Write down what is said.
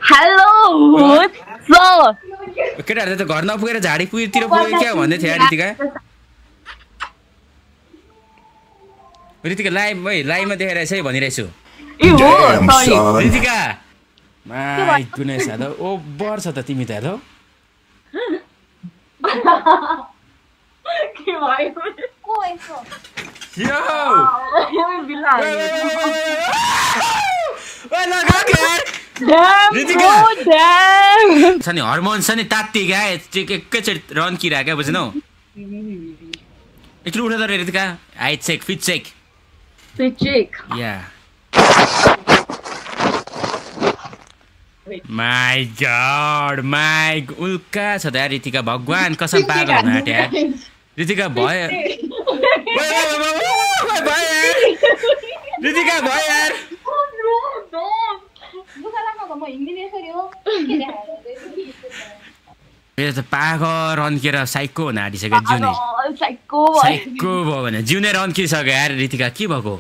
hello केटाहरूले त घर नपुगेर झाडी पुगेतिर पुगे क्या भन्दै थियो रितिका लाइभमा देखाइरहेछ है भनिरहेछु रितिका माई गुनेस हेलो ओ बर छ त तिमी त हेलो के भयो को यसो यो बिला ओइ लगा के रितिका छ नि हर्मोन छ नि तात्ती गाए एकैचोटि रन किरा क्या बुझ्नौ एकचोटि उठेर Ritika height check feet check या माई गॉड माई उल्का छ त यार रितिका भगवान कसम पागल हुन आँट्या रितिका भयो रितिका भयो यार मेरो त पागल रन्केर साइको हुन आँटिसक्यो जिउने साइको भयो भने जिउने रन्किसक्यो यार रितिका के भएको